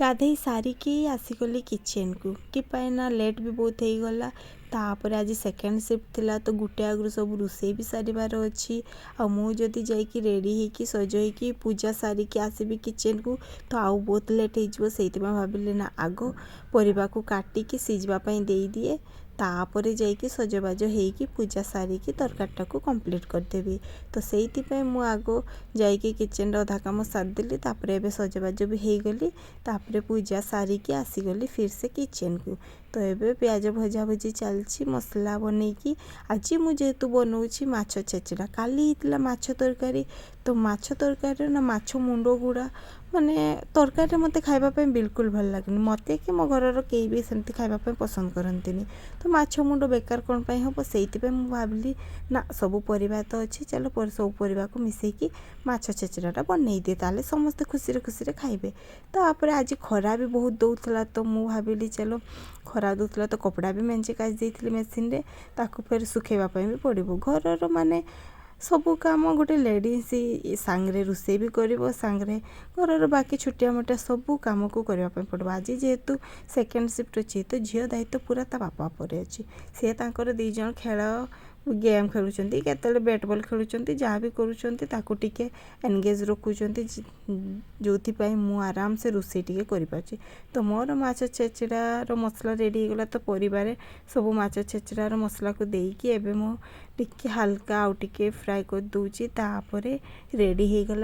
ଗାଧେଇ ସାରିକି ଆସିଗଲି କିଚେନ୍କୁ। କି ପାଇଁ ନା ଲେଟ୍ ବି ବହୁତ ହେଇଗଲା। ତାପରେ ଆଜି ସେକେଣ୍ଡ ସିଫ୍ଟ ଥିଲା, ତ ଗୋଟେ ଆଗରୁ ସବୁ ରୋଷେଇ ବି ସାରିବାର ଅଛି। ଆଉ ମୁଁ ଯଦି ଯାଇକି ରେଡ଼ି ହେଇକି, ସଜ ହେଇକି, ପୂଜା ସାରିକି ଆସିବି କିଚେନ୍କୁ, ତ ଆଉ ବହୁତ ଲେଟ୍ ହେଇଯିବ। ସେଇଥିପାଇଁ ଭାବିଲି ନା, ଆଗ ପରିବାକୁ କାଟିକି ସିଝିବା ପାଇଁ ଦେଇଦିଏ, ତାପରେ ଯାଇକି ସଜବାଜ ହେଇକି, ପୂଜା ସାରିକି ତରକାରୀଟାକୁ କମ୍ପ୍ଲିଟ୍ କରିଦେବି। ତ ସେଇଥିପାଇଁ ମୁଁ ଆଗ ଯାଇକି କିଚେନ୍ର ଅଧା କାମ ସାରିଦେଲି। ତାପରେ ଏବେ ସଜବାଜ ବି ହେଇଗଲି। ତାପରେ ପୂଜା ସାରିକି ଆସିଗଲି ଫିର୍ ସେ କିଚେନ୍କୁ। ତ ଏବେ ପିଆଜ ଭଜା ଭୁଜି ଚାଲିଛି ମସଲା ବନେଇକି। ଆଜି ମୁଁ ଯେହେତୁ ବନଉଛି ମାଛ ଛେଚେଡ଼ା, କାଲି ହେଇଥିଲା ମାଛ ତରକାରୀ। ତ ମାଛ ତରକାରୀରେ ନା ମାଛ ମୁଣ୍ଡ ଗୁଡ଼ା ମାନେ ତରକାରୀରେ ମୋତେ ଖାଇବା ପାଇଁ ବିଲକୁଲ ଭଲ ଲାଗେନି। ମୋତେ କି ମୋ ଘରର କେହି ବି ସେମିତି ଖାଇବା ପାଇଁ ପସନ୍ଦ କରନ୍ତିନି। ତ ମାଛ ମୁଣ୍ଡ ବେକାର କ'ଣ ପାଇଁ ହେବ? ସେଇଥିପାଇଁ ମୁଁ ଭାବିଲି ନା, ସବୁ ପରିବା ତ ଅଛି, ଚାଲ ସବୁ ପରିବାକୁ ମିଶେଇକି ମାଛ ଛେଚେଡ଼ାଟା ବନେଇଦିଏ, ତାହେଲେ ସମସ୍ତେ ଖୁସିରେ ଖୁସିରେ ଖାଇବେ। ତାପରେ ଆଜି ଖରା ବି ବହୁତ ଦେଉଥିଲା, ତ ମୁଁ ଭାବିଲି ଚାଲ, ଖରା ଦେଉଥିଲା ତ କପଡ଼ା ବି ମେଞ୍ଚେ କାଚି ଦେଇଥିଲି ମେସିନ୍ରେ, ତାକୁ ଫେର ଶୁଖେଇବା ପାଇଁ ବି ପଡ଼ିବ। ଘରର ମାନେ ସବୁ କାମ ଗୋଟେ ଲେଡ଼ିଜ୍ ସାଙ୍ଗରେ ରୋଷେଇ ବି କରିବ, ସାଙ୍ଗରେ ଘରର ବାକି ଛୋଟିଆ ମୋଟିଆ ସବୁ କାମକୁ କରିବା ପାଇଁ ପଡ଼ିବ। ଆଜି ଯେହେତୁ ସେକେଣ୍ଡ ସିଫ୍ଟ ଅଛି, ତ ଝିଅ ଦାୟିତ୍ୱ ପୁରା ତା ବାପା ଉପରେ ଅଛି। ସେ ତାଙ୍କର 2 ଜଣ ଖେଳ ଗେମ୍ ଖେଳୁଛନ୍ତି, କେତେବେଳେ ବ୍ୟାଟ୍ ବଲ୍ ଖେଳୁଛନ୍ତି, ଯାହା ବି କରୁଛନ୍ତି, ତାକୁ ଟିକେ ଏନଗେଜ୍ ରଖୁଛନ୍ତି, ଯେଉଁଥିପାଇଁ ମୁଁ ଆରାମସେ ରୋଷେଇ ଟିକେ କରିପାରୁଛି। ତ ମୋର ମାଛ ଛେଚେଡ଼ାର ମସଲା ରେଡ଼ି ହେଇଗଲା। ତ ପରିବାରେ ସବୁ ମାଛ ଛେଚେଡ଼ାର ମସଲାକୁ ଦେଇକି ଏବେ ମୁଁ ଟିକେ ହାଲକା ଆଉ ଟିକେ ଫ୍ରାଏ କରିଦେଉଛି। ତାପରେ ରେଡ଼ି ହେଇଗଲା।